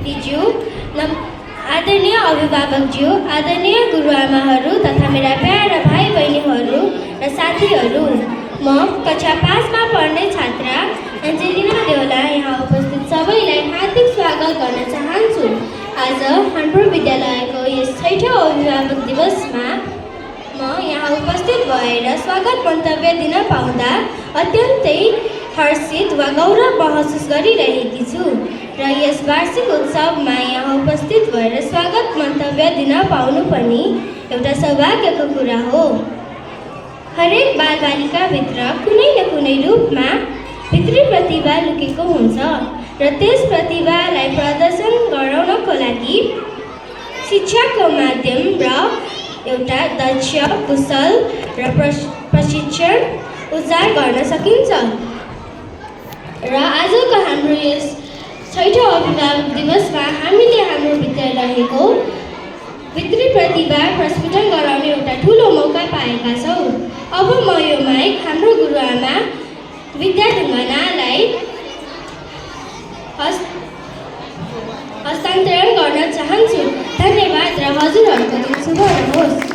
अतिथिज्यू, आदरणीय अभिभावकज्यू, आदरणीय गुरुआमाहरू तथा मेरा प्यारा भाइ बहिनीहरू र साथीहरू, म कक्षा 5 मा पढ्ने छात्रा एन्जेलिना देवला यहाँ उपस्थित सबैलाई हार्दिक स्वागत गर्न चाहन्छु। आज खानपुर विद्यालयको यस 6औं अभिभावक दिवसमा म यहाँ उपस्थित भएर स्वागत मन्तव्य दिन पाउँदा अत्यन्तै हर्षित वा गौरव महसुस गरिरहेकी छु र यस वार्षिक उत्सवमा यहाँ उपस्थित भएर स्वागत मन्तव्य दिन पाउनु पनि एउटा सौभाग्यको कुरा हो। हरेक बालबालिकाभित्र कुनै न कुनै रूपमा भित्री प्रतिभा लुकेको हुन्छ र त्यस प्रतिभालाई प्रदर्शन गराउनको लागि शिक्षाको माध्यम र एउटा दक्ष, कुशल र प्रशिक्षण उजागर गर्न सकिन्छ। र आजको हाम्रो यस 6औं अभिभावक दिवसमा हामीले हाम्रो भित्र रहेको भित्री प्रतिभा प्रस्फुटन गराउने एउटा ठुलो मौका पाएका छौँ। अब म यो माइक हाम्रो गुरुआमा विद्या ढुङ्गानालाई हस्तान्तरण गर्न चाहन्छु। धन्यवाद र हजुरहरूको दिन शुभ रहोस्।